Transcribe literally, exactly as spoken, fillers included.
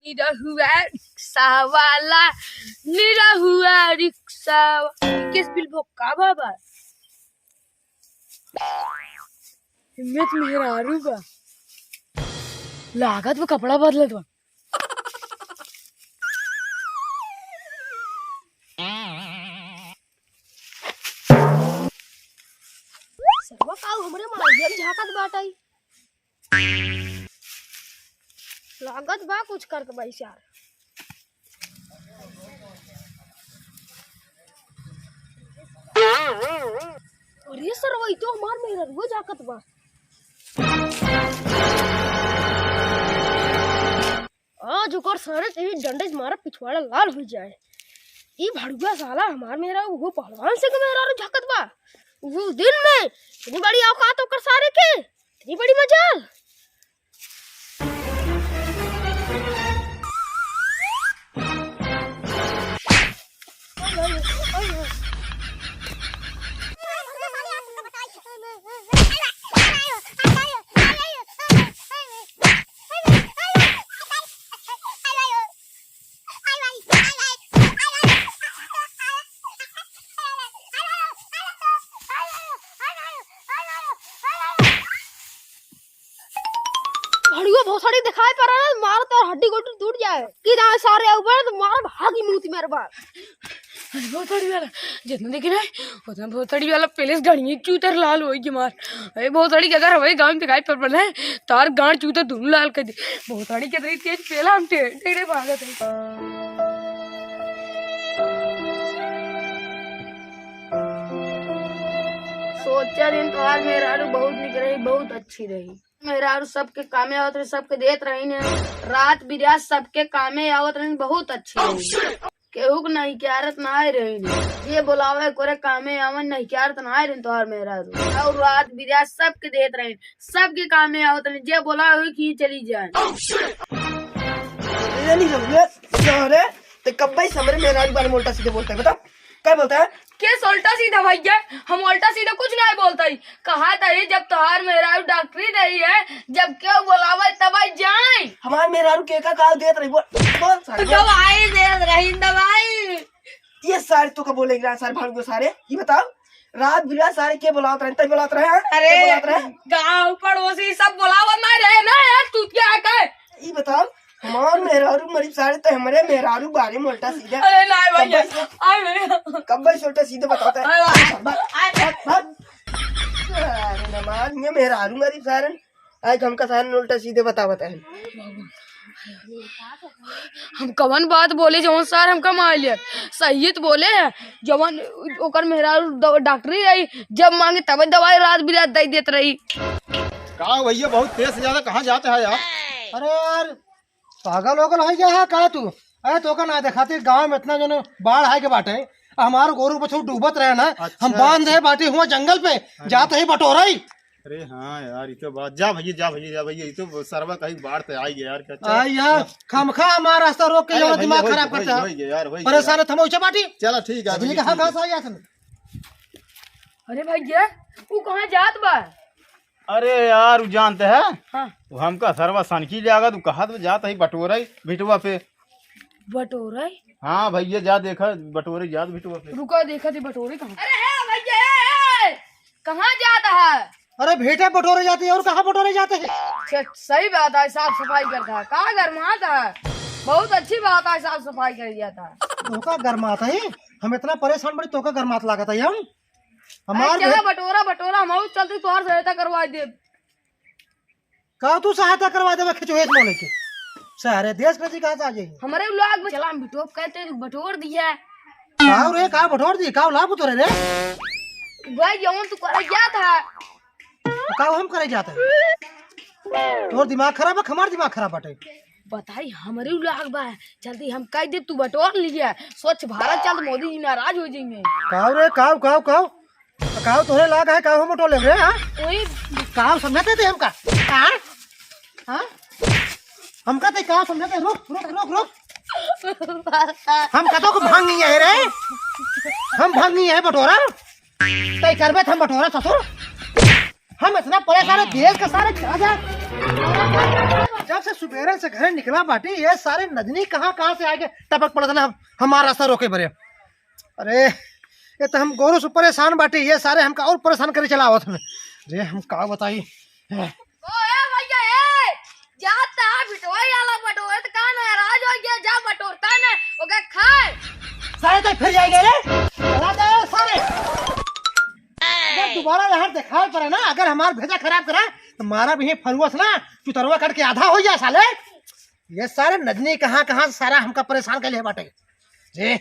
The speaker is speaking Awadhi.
निरहुआ रिक्शा वाला, निरहुआ रिक्शा वा-, किस बिल भो का बाबा? हिम्मत मेहरारू बा। लागत बा कपड़ा बदलत बा। सरवा काऊ हमरे मारिया में झाँकत बाटई। लागत बा कुछ करत बा ई सार। अरे सरवा, ई तो हमार मेहररुआ झाँकत बा। आज ओकर सारे तेरी डंडे से मारा पिछवाड़ा लाल हो जाए। ई भड़ुआ साला हमार मेहरा वो पहलवान से के मेहरा झाँकत बा। वो दिन में इतनी बड़ी औकात ओकर सारे के, इतनी बड़ी मजाल। भड़ुआ भोसड़ी दिखाई पड़ रहा है, मार तो हड्डी गोटी टूट जाए। कि ना सारे ऊपर तो मार भागी मूत मेरे बाप। अरे भोसड़ी वाला, जितना देखे ना, उतना भोसड़ी वाला पहले से गाड़ी चूतर लाल होई के मार। अरे भोसड़ी के अगर हमारे गाँव में दिखाई पड़ पड़ा है, तार गांड चूतर दोनों लाल कर दे। भोसड़ी के तेरी तेज पेला हम टे-, टेढ़े भागत है। सोचा दिन तोहार मेहरारू बहुत निक रही, बहुत अच्छी रही। मेहरारू सबके कामे आवत रही, सबके देत रही ने। रात बिरात सबके कामे आवत रही, बहुत अच्छी रही। केहू के नहीं क्यारत ना आए रही ने। जे बोलावे करे कामे आवन नहीं क्यारत ना आए रही तोहार मेहरारू। और रात बिरात सबके देत रही, सबके कामे आवत रही। जे बोलावे हुई कि चली जाए। अरे नहीं समझे, सारे, ते कब्बे से हमरे मेहरारू बारे में उल्टा सीधे बोलता है, बता? क्या बोलता है? के उल्टा सीधा भैया? हम उल्टा सीधा कुछ नहीं बोलता ही। कहा था ये जब तोहार मेहरारू डॉक्टरी रही है, जब केहू बोलावे तब आई जाए। हमार मेहरारू के का काल देत रही, बोल, बोल सारे, बोल। दवाई देत रही, दवाई। ये सारे तो का बोले गिरा सारे भाड़ू को सारे, ये बताओ, रात बिरात सारे के बोलावत रहे, तब बोलावत रहे, हाँ? अरे, तब बोलावत रहे? गाँव पड़ोसी सब बोलावत ना रहे ना यार, तू क्या है? ये बताओ, हमार मेहरारू मरी सारे तो हमरे मेहरारू बारे में उल्टा सीधा। अरे ना भैया, कब्बे से, आए भैया। कब्बे से उल्टा सीधे बताता है। आए, आए, भाग, भाग, आए। भाग, भाग। अरे नमाज में मेहरारू मरी सारे, आज हमका सारे उल्टा सीधे बतावत है। हम कवन बात बोले जवन सार हमका मार लिया? सही तो बोले है, जवन ओकर मेहरारू द-, डॉक्टरी रही, जब मांगे तब दवाई रात बिरात दे देत रही। का भैया, बहुत तेज से ज्यादा कहाँ जाते हैं यार? अरे यार, पागल ओगल हो गया है का तू? अरे तोका ना देखाती गाँव में इतना जन बाढ़ आए के बाटे, हमार गोरू बछरू डूबत रहे ना, हम अच्छा। बांध दे बाटी हुआ जंगल पे, अच्छा। जात ही बटोरई। अरे हाँ यार, ये तो बात, जा भैया, जा भैया, जा भैया, ये तो सरवा कहीं बाढ़ पे आई गया यार, क्या अच्छा। आ यार, खामखा हमार रास्ता रोक के अरे यहाँ भैया, दिमाग हो खराब गया, करता हो है। गया यार, हो गया परेशान यार। है, थम ओइसे बाटी। चला ठीक है, अरे भैया, कहाँ ठीक है। कहाँ से आया था? अरे भैया, तू कहाँ जात बा? अरे यार, उ जानते हैं? हाँ। वो हमका सरवा सनकी ले आगा, तू कहा तो जात है बटोरई भिटवा पे। बटोरई? हाँ भैया, जा देखा बटोरई जात भिटवा पे। रुका, देखा थी बटोरई कहाँ। अरे हे भैया, हे, हे, कहाँ जाता है? अरे भेटा बटोरे जाते हैं, और कहाँ बटोरे जाते हैं? अच्छा, सही बात है, साफ सफाई करता है। कहाँ गरमाता है? बहुत अच्छी बात है, साफ सफाई कर जाता है। तोका गरमाता है? हम इतना परेशान बड़ी, तोका गरमात लागत है हम? अरे हमार चला भे- बटोरा, बटोरा, हम चलते तोहार सहायता करवा दे। का तू सहायता करवा देबे खिचोहेत मोले के? सारे देश में जी कहाँ से आ जाई? हमरे लोग में चला, हम बिटोर कहते तो बटोर दिया। का रे, का बटोर दी? का लाभ तोरे रे? भाई, जवन तू करे जात है। का हम करे जात है? तोर दिमाग खराब है, हमार दिमाग खराब बाटे। बताई, हमरे लाग बा, जल्दी हम कह दे, तू बटोर लिया। स्वच्छ भारत चल, मोदी जी नाराज हो जाएंगे। काव रे, काव, काव, काव? काव तोहरे लाग है, काव हम बटोर लेब रे, हाँ? वही काव समझते थे हमका? हाँ? हाँ? हमका ते काव समझते? रुक, रुक, रुक, रुक। हम कतो को भांगी है रे? हम भांगी है बटोरा? तय करबे त हम बटोरा ससुर। हम इतना परेशान है, देश के सारे क्या जा जब से सुबेरे से घरे निकला बाटी, ये सारे नजनी कहाँ कहाँ से आके टपक पड़त ना हम, हमार रास्ता रोके बरे। अरे, ये तो हम गोरू से परेशान बाटी, ये सारे हमका और परेशान करे चला आवत हमें। अरे, हम का बताई। ओ ए भैया ए, जा ता बिटोर आला बटोर, त का नाराज हो गया, जा बटोरता ने, ओके खाए। सारे तो फिर जाएंगे रे, चला दे सारे। अगर दोबारा यहाँ दिखाई पड़ा ना, अगर हमार भेजा खराब करा, तो मारा भी है फरुआ से ना, चुतरवा काट के आधा हो जाए साले। ये सारे नजनी कहाँ कहाँ से सारा हमका परेशान कर ले बाटे। जी।